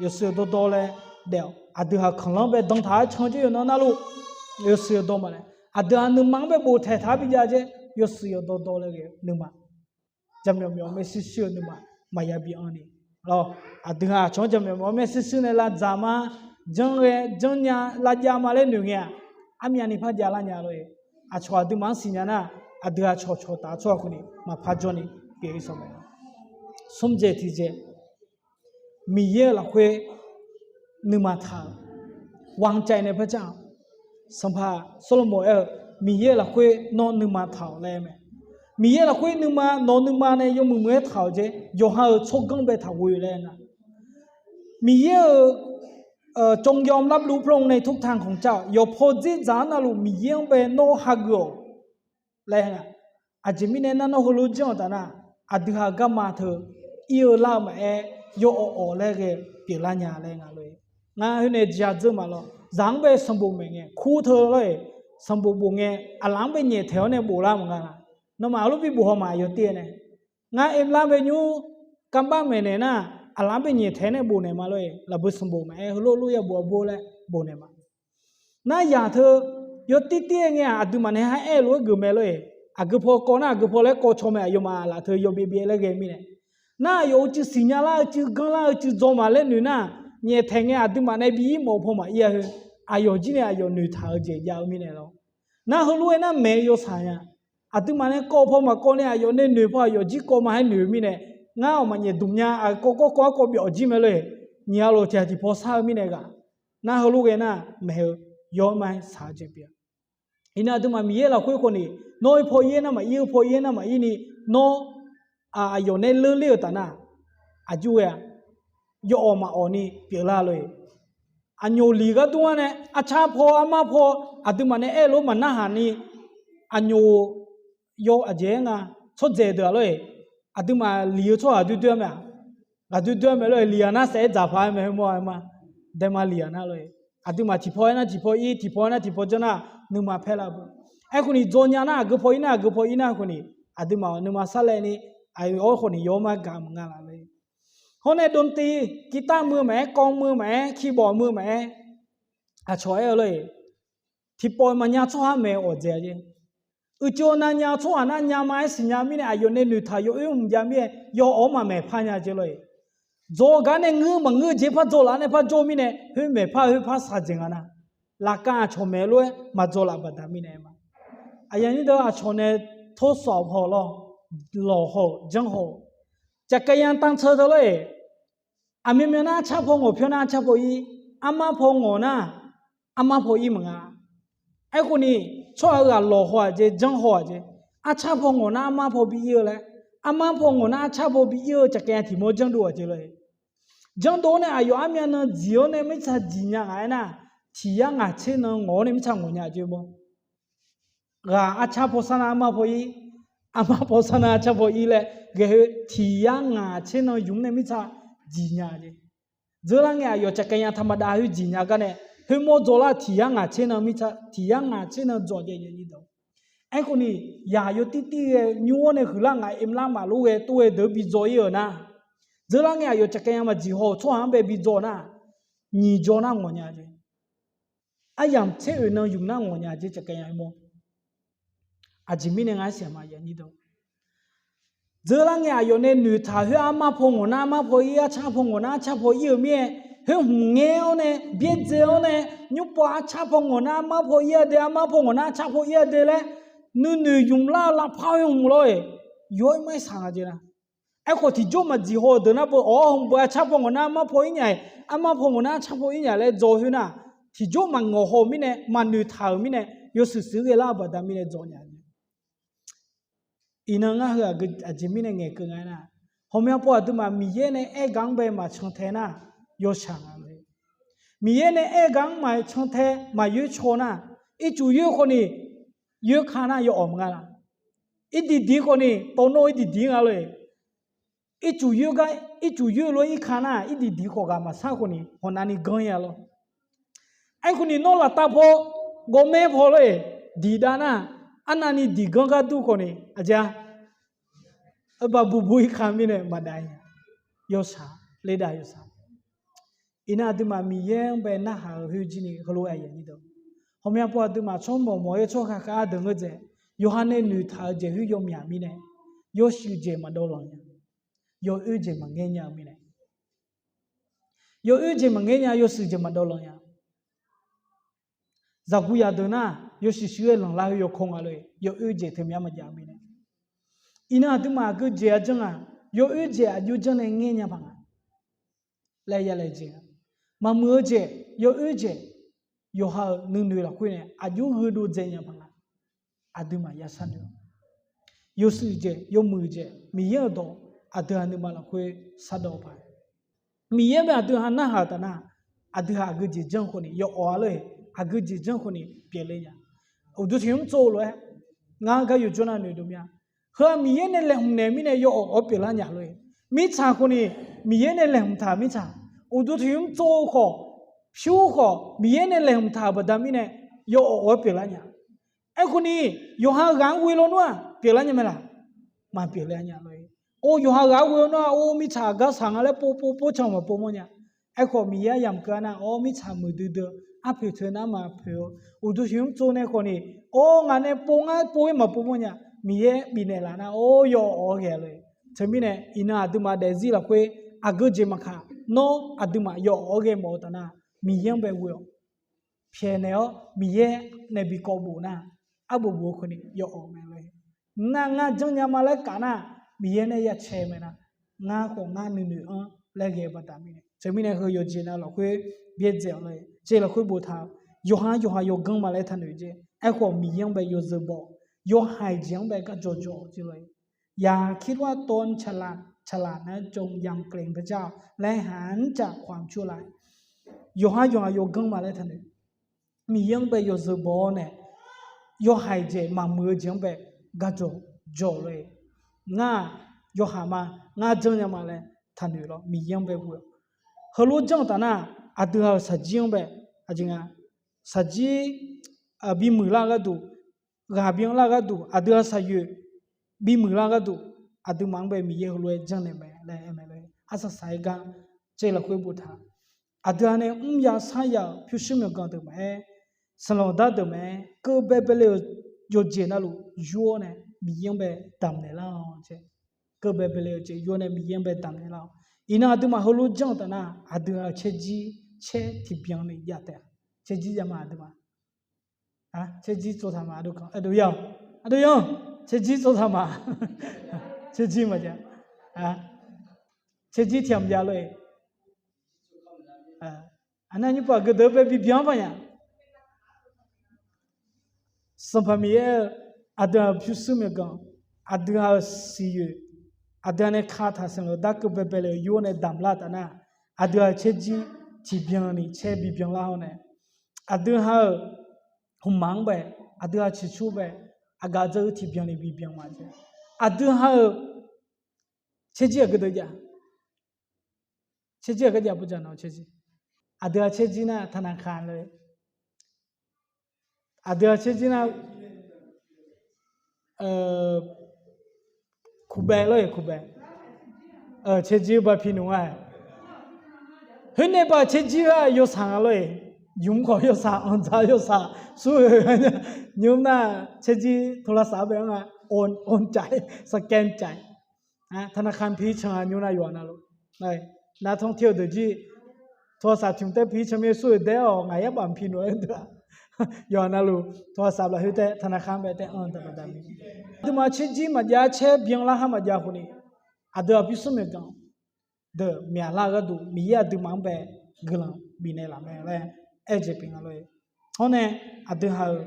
yawshuif yawdawr dawr laer daef-awq. Aqdui-aq kanqlanr bae dan taq-aer can jer yawqnan narluf, yawshuif yawdawr maqnae, aqdui-aq nuima-anr bae boftaq taq-aer bijav jer, yawshuif yawdawr dawr laer ghae-eu nuima, jaqmyawf myawf maershuir shuir-eu nuima maqya bi anr ni, lawr, aqdui-aq aqcawq-anr jaqmyawf myawf maershuir shuir nae lavdzaq ma, janr ghae janrnya lavjav ma laer noeq ngae-aq, armyavni par javlar nya lor-e. Aqcawq aqduimaf-anr siqnya nar, aqdui-aq cawqcawq taf-eu tsawrhaq khawf ni maqpar jawr ni pyeuf-ir sawq mae. Smr jeq tiqjeq, Miqyaer-euq lafkhoer nuima taq-euq, วางใจในพระเจ้า. Sanqpaq Sawrlaqmawq aer-eu, Miqyaer-euq lafkhoer nawr nuima taq-awq laer mae. Miqyaer lafkhoer nuima, nawq nuima nae yawmuiq muiq-aer taq-awq jer, yawqha-euq tsawrganr bae taq ghoe laer nga. Miqyaer-euq จงยอมรับรู้พระองค์ในทุกทางของเจ้า yawqpaw dzerdzaq-anr navluf Miqyaer-anr bae nawr hageuf-awq laer nga. Aqjeq mirnae nar nawr heulof janr-eu taf nar, aqdui-aq garma teu ir-eu lar-eu maqaer, yawawq awq laer ghae pyeuflar nya laer nga lor-e. Ngar khoer nae ja dzeur ma lawr. Zaq-anr bae sanqbof maeq ngae kur teu lor-e, sanqbof bof ngae aqlaf-anr bae nyaeftaeq-awr nae boflar maqnga laq. Nawmaf heulof bi bof haw ma aqyawf tir-aer nae. Ngar oerlar bae nymr, kavbar maeqnaeq nar, aqlaf-anr bae nyaeftaeq-awr nae bofnaeq ma lor-e. Lafbui sanqbof maqaer, heulof lof-aer ya bof-a bor laer bofnaeq ma. Nar yaq teu, yawtir tir-aer ngae-aq, aqduimaf nae ha aer-eu lof-aer geuf mae lor-e. Aqgeu paw kawv nar, aqgeu paw laer kawv caw mae, aqyawfmaf laf teu yawbyaev byaev laer ghae mirnae. Nar aqyawf uicuiv siqnya lar, uicuiv ganr lar, uicuiv dzaw ma laer noeq nar, nyaeftaeq ngae aqduimaf nae bi ir mawf-eu paw maqir-a heu. Aqyawf jir nae aqyawf noeqtaq-eu jeq jav-eu mirnae lawr. Nar heulof-aer nar maeq-eu yawshaq nya. Aqduimaf nae kawv paw maqkawv nae aqyawf nae noeq paw aqyawf jir kawv ma-aer noeq-eu mirnae, ngar awq maqnyaef dmq nya, aqkawv kawv kawv-aer kawv byawf jir mae lor-e. Nyiq-a lof tiq ghaq tiqpaw shar-eu mirnae ghaq. Nar heulof ghae nar maeq-eu yawr-aer ma-aer shaq-eu jeq pyeuf-a. Iqnan aqduimaf Miqyaer lafkhoer khawf ni, nawr-eu paw ir-aer nar maqir, eu paw ir-aer nar maqir ni, nawr aqyawf nae leurler-euq taf nar, aqjox ghae-a, yawawq maqawq ni pyeuflar lor-e. Aqnyoq liq ghardur-anr nae arcar paw armar paw aqduimaf nae aer lof maqnarhaq ni, aqnyoq yawr aqjeq-aer nga, tsawrdzaeq deuq-aq lor-e. Aqduimaf liq-eu tsawrhaq doer doer-a mae-aq, ghaqdoer doer-a mae lor-e. Liq-aq nar saef-aer dzaqpaq-aer mae, heu mawr-a ma. Daema liq-aq nar lor-e. Aqduimaf tiqpaw aer nar tiqpaw ir, tiqpaw aer nar tiqpaw janr nar, nuima paer lar beu. Aerkhawf ni dzaw nya nar, aqgeu paw ir nar aqgeu paw ir nar khawf ni, aqduimaf nuima sarlaev ni, aqyawf-aer khawf ni yawr mar gaq maqnga laf lor-e. Hawr nae dovtiv guitar muiq-eu maqaer, kawv muiq-eu maqaer, keyboard muiq-eu maqaer, aqcawq aer-eu lor-e. Tiqpawf maqnya tsawrhaq-anr maeq-eu awqdzaeq-a jeq. Uicuiv nav nya-eu tsawrhaq nar nya ma-aer siqnya mirnae, aqyawf nae noeqtaq yawoer hmq jav mirnae, yawawq-anr maqmaeq par nya jeq lor-e. Dzaw gar nae ngeur maqngeur jeq par dzaw laf nae par jawr-eu mirnae, khoer maeq par khoer par shaqdzaeq nga nar, laqkav aqcawq maeq lof-aer maqdzaw laf baqda mirnae ma. Aqyawf nyir deuq aqcawq nae torsawf haw lawr, lawq haw-euq janr haw-euq, caqkaqya tanqtser teu lor-e. Aqmyanmyan nar arcar paw ngawq pyawr nar arcar paw ir, armar paw ngawq nar armar paw ir maqnga. Aerkhawf ni, tsawrhaq-eu ghaq lawq haw-aq jeq, janr haw-aq jeq. Arcar paw ngawq nar armar paw bi ir-eu laer, armar paw ngawq nar arcar paw bi ir-eu caqkaqya tiq mawr janrdov-aq jeq lor-e. Janrdov-awr nae aqyawf armyan nan dziq-awr nae mirtsaq dziq nya ngaq-aer nar, tiq yar ngaq tser nan ngawq-awr nae mirtsaq ngawq nya jeq mawr. Ghaq arcar paw sar nar armar paw ir, armar paw sar nar arcar paw ir laer ghae-eu tiq yar ngaq tser nan ymq nae mirtsaq dziq nya jeq. Dzeur lar ngae aqyawf caqkaqya taqmaqdav khoer dziq nya gar nae, khoer mawr dzaw lar tiq yar ngaq tser nan mirtsaq, tiq yar ngaq tser nan dzaw jaev nya nyir dawq. Aerkhawf ni, yaq yawtir tir ghae nymr-awr nae huiqlar ngaq oemlar maqlof ghae tov ghae deuq-anr bi dzaw ir-euq nar, dzeur lar ngae aqyawf caqkaqya maqdziq haw-euq tsawrhaq-anr bae bi dzaw nar, nyiq jaw nar ngawq nya jeq. Aryamq tser oeq nan ymq nar ngawq nya jeq caqkaqya mawr. Aqjeq mirnae ngar siqma ya nyir dawq. Dzeur lar ngae aqyawf nae noeqtaq khoer armar paw ngawq nar armar paw ir, arcar paw ngawq nar arcar paw ir-eu mir-aer, khoer hmq ngaer-awr nae byaerdzae-awr nae, nymr paw arcar paw ngawq nar armar paw ir-a de, armar paw ngawq nar arcar paw ir-a de laer nuinoeq ymq lar-eu lavpar khoer hmq lawr-e, yawr-aer mar-aer shaq nga jeq nar. Aerkhawf tiqjawr maqdziq haw-eu deuq nar beu, awr hmq beu arcar paw ngawq nar armar paw ir nya-iq, armar paw ngawq nar arcar paw ir nya laer dzaw khoer nar, tiqjawr maqngawq haw-euq mirnae, maqnoeqtaq-euq mirnae, yawshuif shuif ghae lar-eu baqda mirnae dzaw nya-a. Iqnan ngar heu aqjeq mirnae ngaeqkeuv nga aernar, ghawqmya paw aqduimaf Miqyaer nae aer gaq-anr bae maqcan tae nar, yawshaq nga lor-e. Miqyaer nae aer gaq-anr maqcan tae maqyoer caw nar, ircuf yoer khawf ni, yoer ka nar yawawq maqnga laf. Irdiq diq khawf ni tawvnawv irdiq diq nga lor-e. Ircuf yoer gar, ircuf yoer lof-aer irka nar, irdiq diq khawf ghaq maqsar khawf ni hawq navni ganr-ir-a lor. Aerkhawf ni nawr laftav paw, gawrmaer paw lor-e, diq dav nar, arnavni diq ganr gar dur khawf ni aqjeq-a, arbar bubu irka mirnae maqdav-ir nya. Yawshaq, ler dav yawshaq. Iqnan aqduimaf Miqyaer-anr bae narhaq-eu khoer jir ni heulof-aer aqyuif aqnyir deuq, ghawqmya paw aqduimaf tsawrmawq mawq-aer tsawrhaq khav-ar deuq ngeur dzae, yawqha nae noeqtaq-eu jeq khoer yawmyaq mirnae, yawshuif jeq maqdawv lanq nya, yawoer jeq maqngaer nya-eu mirnae, yawoer jeq maqngaer nya, yawshuif jeq maqdawv lanq nya. Zaqguq zaqdeuq nar, yawshuif shuir-aer lanqlar-eu yawkawr nga lor-e, yawoer jeq teumya maqjav-eu mirnae. Iqnan aqduimaf aqgeu jeq-a janr-aq, yawoer jeq aqjox janr nae ngaer nya paq nga laer ya laejae-a. Maqmuiq-eu jeq, yawoer jeq, yawqha-euq nuinoeq lafkhoer nae aqjox heudov dzae nya paq nga. Aqduimaf ya sharnoeq-awq. Yawshuif jeq, yawmuiq jeq, Miqyaer-euq dawq aqdui-aq nuima lafkhoer shardawv-eu paq. Miqyaer bae aqdui ha narhaq-euq taf nar, aqdui ha aqgeu jeq janr khawf ni yawawq-a lor-e, aqgeu jeq janr khawf ni pyeufler nya. Uqduq tiq hmr tsov-eu lof-aer, ngar gar yawjawr nar noeqdov mya. Heu-aq Miqyaer nae laeqhmq naeq mirnae yawawq-awr pyeuflar nya lor-e. Mirtsaq khawf ni, Miqyaer nae laeqhmq taq mirtsaq, Uqduq tiq nymr tsov-eu khawf, pyur khawf, Miqyaer nae laeqhmq taq-euq baqda mirnae, yawawf-aer pyeuflar nya. Aerkhawf ni, yawqha ghaq-anr ghoe lawnmr-aq pyeuflar nya mae laq? Maqpyeuf ler nya lor-e. Or, yawqha ghaq-anr ghoe lawnmr-aq, or, mirtsaq aqgar saq nga laer pov pov pov can maqpov mawrnya. Aerkhawf, Miqyaer yamq keuv-a nar, or, mirtsaq muiqdui dui-eu arpoeq teu nar maqpoeq-eu, uqduq tiq nymr tsov nae khawf ni, or, ngaq nae pov ngar pov-ir maqpov mawrnya. Miqyaer bifnaeq laf nar, or, yawawf-aer ghae lor-e. Teumirnae, iqnan aqduimaf daefzir lafkhoer aqgeu jeq maqkaq, nawr aqduimaf yawawf-aer ghae mawf-eu taf nar, Miqyaer-anr bae ghoe-awq. Pyaeqnaeq-awr Miqyaer nae bi kawv bof nar, arbof bof-eu khawf ni yawawf mae lor-e. Nar ngar janrnya ma laer kaf nar, Miqyaer nae ya cae mae nar, ngar khawf ngar nuinoeq-anr laer ghae-eu baqda mirnae. Teumirnae heu yawqjeq nav lafkhoer byaerdzae-awq lor-e. Jeq lafkhoer boftaq-eu, yawqha yawqha yawganr ma laer taqnoeq jeq. Aerkhawf, Miqyaer-anr bae yawzeu baw-awq. Yawhaiq jeq-anr bae garjawq jawq-awq jeq lor-e. อย่าคิดว่าตนฉลาด ฉลาดนั้นจงยำเกรงพระเจ้า และหันจากความชั่วร้าย Yawqha yawqha yawganr ma laer taqnoeq. Miqyaer-anr bae yawzeu baw-awr nae, yawhaiq jeq maqmuiq-eu jeq-anr bae garjawq jawq lor-e. Ngar-aq, yawhaiq ma, ngar janrnya ma laer taqnoeq lawr, Miqyaer-anr bae ghoe-awq. Heulof janr-eu taf nar, aqdui ha-euq shaqjir-anr bae, aqjeq nga, shaqjir bimuiq lar gharduq, ghaq byan lar gharduq, aqdui ha shaqyoeq bimuiq lar gharduq, aqduimaf-anr bae Miqyaer heulof-aer janrnaeq mae laer aer mae lor-e. Arsaq saq-aer gar, jeq lafkhoer boftaq, aqdui ha nae mrya sarya-euq pyurshuir myawqganq deuq maqaer, sanqlanq dar deuq maqaer, keuv baebae le-euq yawqjeq navluf yur-awr nae Miqyaer-anr bae damqnaeq lar-awq jeq. Keuv baebae le-euq jeq yur-awr nae Miqyaer-anr bae damqnaeq lar-awq. Iqnan aqduimaf heulof janr-eu taf nar, aqdui ha-euq caerjir caer tiqbyan ni jav taef-a. Caerjir jav ma aqduimaf. Caerjir tsovtaq ma aqdui kan, aqdui ya, aqdui ya, caerjir tsovtaq ma. Caerjir maqjav, caerjir tiqyamq jav lor-e. Aqnar nymrpov aqgeu deuq-anr bae bibyan-anr paq nya. Sanqpaq Miqyaer-eu, aqdui ha-euq pyurshuir myawqganq, aqdui ha-euq siqyoeq, aqdui ha nae kataq sanqlanq dar keuv baebae le-euq yur-awr nae damq lar taf nar, aqdui ha-euq caerjir tiqbyan ni caer bibyan lar-awr nae, aqdui ha-euq hmqmaq-anr bae, aqdui ha ciqcur bae, aqgaf dzeur-eu tiqbyan ni bibyan ma jeq. Aqdui ha-euq caerjir aqgeu deuq jav, caerjir aqgeu jav bawjav nawq caerjir. Aqdui ha caerjir nar taqnaq kaq lor-e. Aqdui ha caerjir nar, kuqbae lor-e, kuqbae. Caerjir ba pi noeq nga. Khoernae ba caerjir-a yawsaq nga lor-e. Ymq khawf yawsaq, anqdzaq yawsaq, sur-eu nymr nar caerjir โทรศัพท์ bae-anr nga, โอนจ่าย สแกนจ่าย taqnaq kaq pi can-a nymr nar yawqha navluf, nav tanr ter-eu deuqjir โทรศัพท์ tiq mq taer pi can mir sur-eu daer-awq, ngaq yar baf mq pi noeq-aer deuq-a. Yawqha navluf โทรศัพท์ lafkhoer taer taqnaq kaq-anr bae taer anr daqbaq daq mir. Aqduimaf caerjir maqjav caer byan lar har maqjav khawf ni, aqdui ha pyurshuir myawqganq deuq myaqlar-eu gharduq Miqyaer aqduimaf-anr bae guiqlanq bifnaeq laf mae laer aer-eu jeq pyeuf nga lor-e. Hawr nae aqdui ha-euq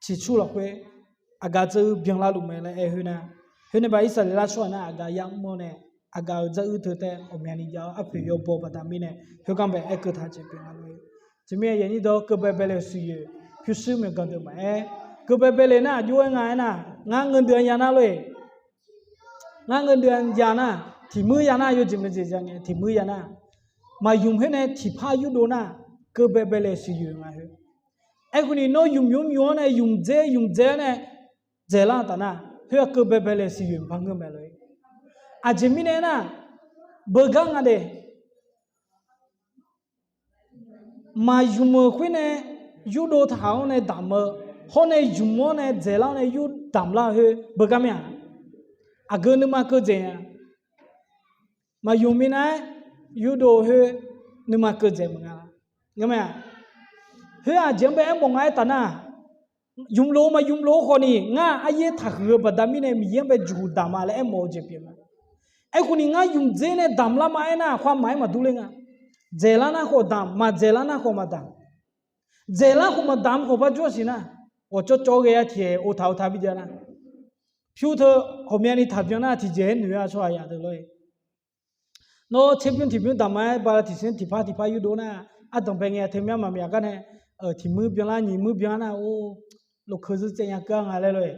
ciqcur lafkhoer aqgaf dzeur byan larluf mae laer aer khoer nar, khoer nae ba Irsaqleqlav tsawrhaq nar aqgaf yamr-awr nae, aqgaf-euq dzaruir teu taer ghawqmyani jav-awr arpoeq yawbaw baqda mirnae, khoergar bae aer keuv taq jeq pyeuf nga lor-e. Teumirnae yaqnyir dawq keuv baebae le-euq siqyoeq pyurshuir myawqganq deuq maqaer, keuv baebae le nar aqjox-aer nga aernar, ngar ngeur deuv-a ya nar lor-e. Ngar ngeur deuv-a ya nar, tiq muir ya nar, yawjeq maeqjeq ja ngae tiq muir ya nar, maqymq khoer nae tiqpar yurdov nar, keuv baebae le-euq siqyoeq nga khoer. Aerkhawf ni nawr ymq ymq ymq-anr nae ymq dzaer ymq dzaer-awr nae dzaeqlar-eu taf nar, khoer-aq keuv baebae le-euq siqyoeq maqngeur mae lor-e. Aqjeq mirnae aernar, beugar nga de. Maqymq-euq khoer nae yurdov taq-awr nae damq-eu, hawr nae ymq-awr nae dzaeqlar-awr nae yur damq lar-eu khoer beugar mir-aq, aqgeu nuima keuv dzaeq-a. Maqymq minav-aer yurdov khoer nuima keuv dzaeq maqnga. Khoer aqjeq-anr bae aermawf nga aertaq nar, ymq lof-eu maqymq lof-eu khawf ni ngar aryaer taqhuiq-eu baqda mirnae Miqyaer-anr bae juq damq-a laer aermawf-eu jeq pyeuf nga. Aerkhawf ni ngar ymq dzaer nae damq lar ma aernar, khoermaf-aer maqdur ler nga. Dzaeqlar nar khawf damq, maqdzaeqlar nar khawf maqdamq. Dzaeqlar khawf maqdamq khawf par jawr siq nar, ghawqcawv cawv ghae-a tiq-aer ov taq ov taq bijav nar, pyur teu ghawqmyani taqbyan nar tiqjeq-aer noeq-a tsawrhaq yaq deuq lor-e. Nawr tserbymr tiqbymr damq ma-aer bala tiqsiq tiqpar tiqpar yurdov nar, ardanqbae ngae teu myar maqmyaq gar nae, tiq muir byanlar nyiq muir byan nar, or, lokeu zeur tsaev nya keuv-a nga laer lor-e.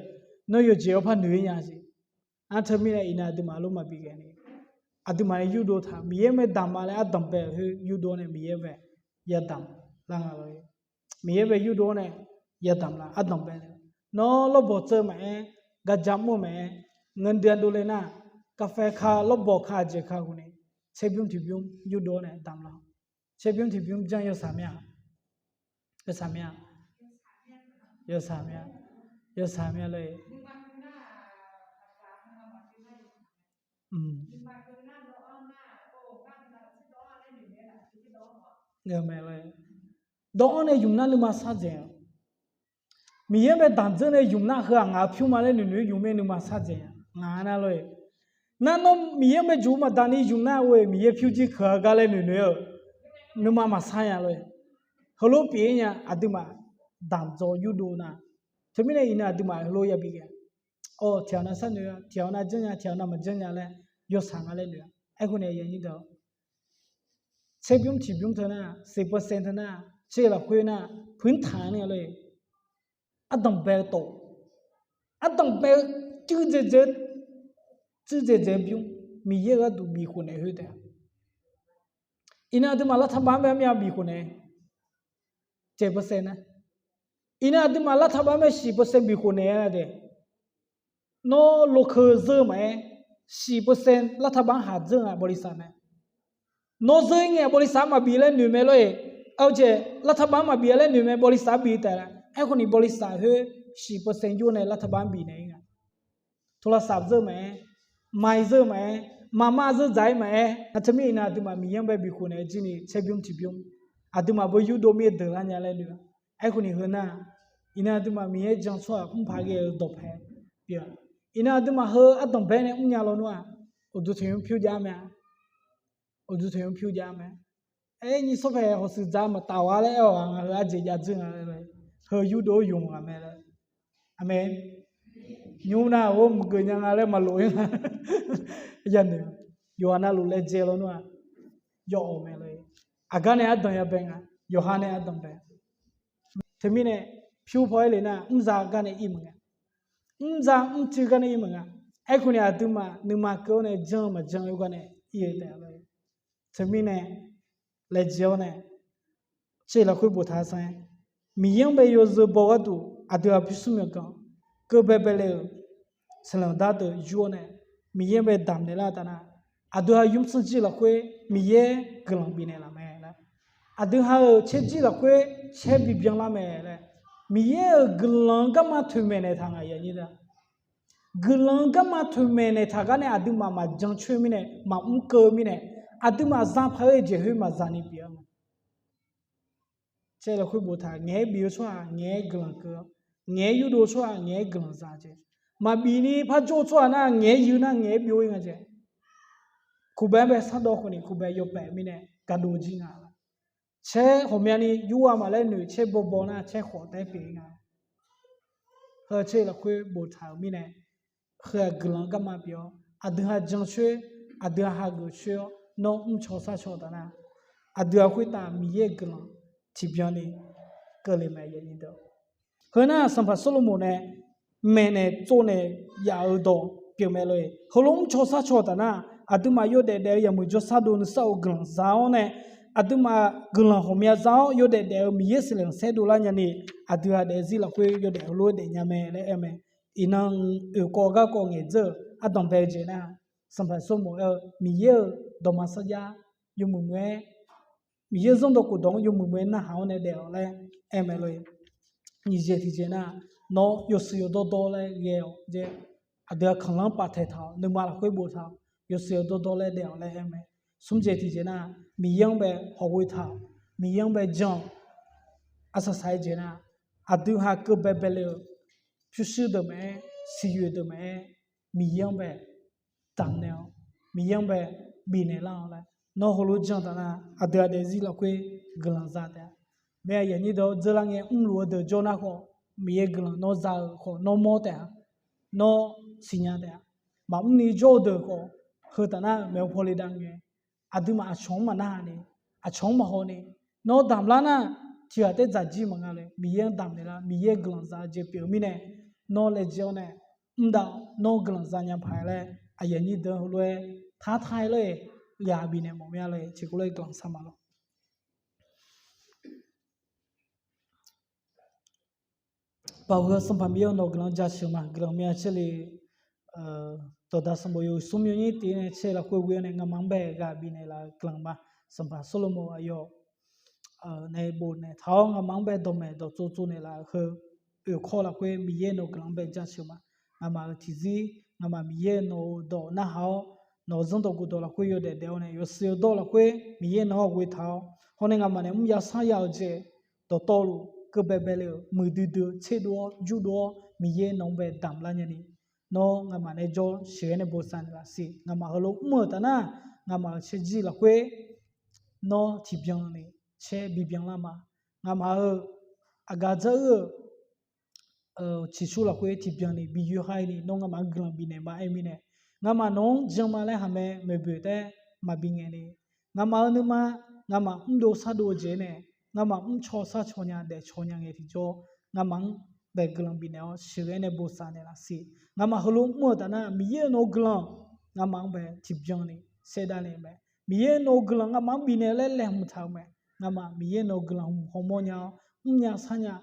Nawr yawjeq-awr par noeq-ir nya siq. Arteu mirnae iqnan aqduimaf lof maqbi ghae ni aqduimaf nae yurdov taq, Miqyaer mae damq ma laer ardanq bae-euq khoer yurdov-awr nae Miqyaer bae yadamq lar nga lor-e. Miqyaer bae yurdov-awr nae yadamq lar ardanq bae nae, nawr lawrbawq tseuv maqaer, garja mr-eu maqaer, ngandui-a dovle nar, kaqfae ka lawrbawq ka aqjeq ka ghofni, tserbymr tiqbymr yurdov-awr nae damq lar. Tserbymr tiqbymr janr yawsaq mir-a? Yawsaq mir-a? Yawsaq mir-a? Yawsaq mir-a lor-e. Dawv-anr nae ymq nar nuima sar dzaeq-a. Miqyaer bae damq dzeur nae ymq nar heu-aq ngaq-euq pyur ma laer noeqnoeq-aer ymq mae nuima sar dzaeq-a ngaq-a nar lor-e. Nar nawr Miqyaer-anr bae juq maqdaq ni ymq nar-eu-e Miqyaer pyur jir keuq-a gar laer noeqnoeq-aer-eu nuima maqsar nya lor-e. Heulof pyeuf-ir nya aqduimaf damq dzaw yurdov nar, teumirnae iqnan aqduimaf heulof yabi ghae-a. Awr tiq ghaq nav sharnoeq-a, tiq ghaq nav janrnya, tiq ghaq nav maqjanrnya laer yawsaq nga laer noeq-a. Aerkhawf nae tserbymr tiqbymr teu nar, siq percent teu nar, tser lafkhoer nar, puir taq-a ni lor-e. Ardanq bae-eu tawq, ardanq bae-eu cuiv dzaedzae, cuiv dzaedzae-eu bymr, Miqyaer-euq gharduq bif khof naeq khoer taef-a. Iqnan aqduimaf lar taqbaf-anr bae myav bif khof naeq, tser percent nar. Iqnan aqduimaf lar taqbaf-anr bae siq percent bif khof naeq-a de. Nawr lokeu zeur maqaer, siq percent lar taqbaf-anr haq dzeur nga บริษัท nae. Nawr zeur-ir ngae บริษัท maqbif laer noeq mae lor-e. Aqjeq lar taqbaf-anr maqbif laer noeq mae บริษัท bif taef-a. Aerkhawf ni บริษัท khoer siq percent yur nae lar taqbaf-anr bif naeq-ir nga. โทรศัพท์ zeur maqaer, maiq zeur maqaer, maqma zeur dzaq-ir maqaer, nar teumirnae iqnan aqduimaf Miqyaer-anr bae bif khof naeq-eu jir ni tserbymr tiqbymr aqduimaf beu yurdov mir-eu deuq lar nya laer noeq-a. Aerkhawf ni heu nar, iqnan aqduimaf Miqyaer jan tsawrhaq mr paq ghae-eu dawqpae pyeuf-a. Iqnan aqduimaf heu ardanq bae nae mrnya lawnmr-aq, uqduq tanqnymr pyur jav mae-a. Uqduq tanqnymr pyur jav mae. Aer nyir sawr pae hawshuif dzaq maqtaf-a laer aer-awq, ngaq heu arjeq jav dzeur nga laer, heu yurdov-aer yumq ghaq mae laer. Aqmeq. Nymr nar-aq ghawr mqgeuf nya nga laer maqlof-ir nga. Yanoeq, yawqha navluf laejae lawnmr-aq, yawf-awq mae lor-e. Aqgar nae ardanq yabae nga, yawqha nae ardanq bae. Teumirnae pyur paw-aer le nar, mrzaq gar nae ir maqnga. Mrzaq mrcuiv gar nae ir maqnga. Aerkhawf ni aqduimaf nuima keuv-awr nae jan-eu maqjan-eu gar nae ir-eu taef-a lor-e. Teumirnae laejae-awr nae, tser lafkhoer boftaq-a sanr-aer, Miqyaer-anr bae yawzeu baw gharduq aqdui-aq pyurshuir myawqganq keuv baebae le-euq saqlanq dar deuq yur-awr nae, Miqyaer-anr bae damq naeq lar taf nar, aqdui-aq yumr tsanr jir lafkhoer Miqyaer guiqlanq bifnaeq laf mae laer, aqdui ha-euq caerjir lafkhoer caer bibyan lar mae laer, Miqyaer-euq guiqlanq-anr garma toeqmaeq naeq taq nga ya nyir da. Guiqlanq-anr garma toeqmaeq naeq taq gar nae aqduimaf maqjan coer mirnae, maqmr keuv-eu mirnae, aqduimaf za paq-aer jeq khoer maqza ni pyeuf-a ma. Caer lafkhoer boftaq, ngaeq-aer bif-eu tsawrhaq ngaeq-aer guiqlanq keuv-awr, ngaeq-aer yurdov tsawrhaq ngaeq-aer guiqlanq za jeq. Maqbif ni par jawr-eu tsawrhaq nar ngaeq-aer yuir nar ngaeq-aer byov-ir nga jeq. Kuqbae-anr bae sardawv khawf ni kuqbae yawbae mirnae gaqdov jir nga la. Caer ghawqmyani yurgha maqlaer noeq caer bawbaw nar caer khawf taef-aer pyeuf-ir nga. Heu caer lafkhoer boftaq-euq mirnae, heu-aq guiqlanq garma pyeuf-awr aqdui ha jan coer, aqdui ha hageuf coer-awr nawr mrcaw sharcaw taf nar, aqdui-aq khoertav Miqyaer-euq guiqlanq tiqbyan ni keuvle mae ya nyir deuq. Heu nar Sanqpaq Sorlomoq nae maeqnaeq tsovnaeq yaf-eu dawq pyeuf mae lor-e. Heulof mrcaw sharcaw taf nar, aqduimaf yawdaef daef-eu yawmuiq jawrsar dov nuisar of guiqlanq za-awr nae, aqduimaf guiqlanq ghawqmya za-awr yawdaef daef-eu Miqyaer saqlaeq khanqsaer dovlar nyani, aqdui ha daefzir lafkhoer yawdaef heulof-aer daefnya mae laer aer-eu mae. Iqnan oeq kawv garkawv ngaeqdzeur-euq ardanq bae-eu jeq nar, Sanqpaq Sorlomoq aer-eu Miqyaer-euq dawqma sarjax yawmuiq muiq-aer, Miqyaer-euq zanrdawq khofdawq-anr yawmuiq muiq-aer narhaq-awr nae daef-awq laer aer mae lor-e. Nyiq jeq tiqjeq nar, nawr yawshuif yawdawr dawr laer ghae-awq jeq, aqdui-aq kanqlanr paftaeq taq-awq, nuima lafkhoer boftaq-awq, yawshuif yawdawr dawr laer daef-awq laer aer mae. Smr jeq tiqjeq nar, Miqyaer-anr bae hawghoe taq-awq, Miqyaer-anr bae jan-awq. Arsaq saq-aer jeq nar, aqdui ha keuv baebae le-eu pyurshuir deuq maqaer, siqyoeq deuq maqaer, Miqyaer-anr bae damqnaeq-awr, Miqyaer-anr bae bifnaeq lar-awr laer, nawr heulof jan taf nar, aqdui ha daefzir lafkhoer guiqlanq za taef-a. Mae aqyuif aqnyir deuq-awr, dzeurlar ngae mrluf-eu deuq jawr nar khawf, Miqyaer guiqlanq nawr za-euq khawf nawr mawr taef-a. Nawr siqnya taef-a. Maqmr ni jawr-eu deuq khawf, heu taf nar maeqhu paw le dav ngae, aqduimaf aqcawq-anr maqnarhaq ni, aqcawq-anr maqhaw ni, nawr damq lar nar, tiq ghaq taer dzaq jir maqnga le. Miqyaer-anr damqnaeq lar, Miqyaer guiqlanq za-eu jeq pyeuf-eu mirnae, nawr laejae-awr nae mr dav-awr nawr guiqlanq zanya paq-aer laer, aqyuif aqnyir deuq-anr heulof-aer Tar tar-aer lor-eq, ghaq bifnaeq mawf mya lor-eq, tiqkawv lof-aer guiqlanq shar ma lor. Baoq heu Sanqpaq Miqyaer-eu, nawq guiqlanq jaceuq ma. Guiqlanq myav caer le, dawqdaq sanqbof yawhuiq smr yawnyir tiv nae caer lafkhoer ghoe-awr nae ngamaf-anr bae ghaq bifnaeq laf-eu guiqlanq ma. Sanqpaq Sorloqmav aqyawf nae bofnaeq taq-awr ngamaf-anr bae dawqmaeq dawqtsov tsov naeqlaf-eu heu oeq kawr lafkhoer Miqyaer nawq-eu guiqlanq-anr bae jaceuq ma. Ngamaf-euq tiqzir ngamaf Miqyaer nawq-euq dawq narhaq-awr, nawq-eu zanrdawq guvdawq lafkhoer yawdaef daef-awr nae yawshuif yawdawr lafkhoer Miqyaer nawq-anr ghoe taq-awr, hawr nae ngamaf nae mr yasar ya-eu jeq dawqtawvluf keuv baebae le-euq muiqdui dui-eu tserdov-awr jurdov-awr Miqyaer nawq-anr bae damq lar nyani, nawr ngamaf nae jawr sheuqghae nae bosav naeqlaf siq. Ngamaf heulof mr-euq taf nar, ngamaf-euq caerjir lafkhoer nawr tiqbyan ni caer bibyan lar ma. Ngamaf-euq aqgaf dzar uir-euq ciqsur lafkhoer tiqbyan ni bi yoer har-ir ni nawr ngamaf-anr guiqlanq bifnaeq ma. Aer mirnae, ngamaf nawq-anr jan ma laer haqmae moeqboeq taef-aer maqbi ngaeq ni, ngamaf-euq nuima ngamaf mrdov sardov-eu jeq nae, ngamaf mrcaw sharcaw nya daefcaw nya ngae tiqjawr, ngamaf-anr bae guiqlanq bifnaeq-awr sheuqghae nae bosav naeqlaf siq. Ngamaf heulof mr-euq taf nar Miqyaer nawq-eu guiqlanq ngamaf-anr bae tiqbyan ni saerdav le mae. Miqyaer nawq-eu guiqlanq ngamaf-anr bifnaeq laer laeqhmq taq-eu mae. Ngamaf Miqyaer nawq-eu guiqlanq hmq hawmawr nya-awr mrnya sharnya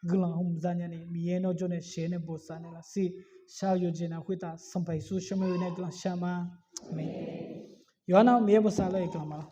guiqlanq hmq zanya ni Miqyaer nawr jawr nae sheuqghae nae bosav naeqlaf siq. Shar-eu yawqjeq nar khoertav Sanqpaq Yeqsur shawrmae nae guiqlanq shar ma. Aqmeq. Yawqha nar Miqyaer bosav lor-eq guiqlanq ma lor.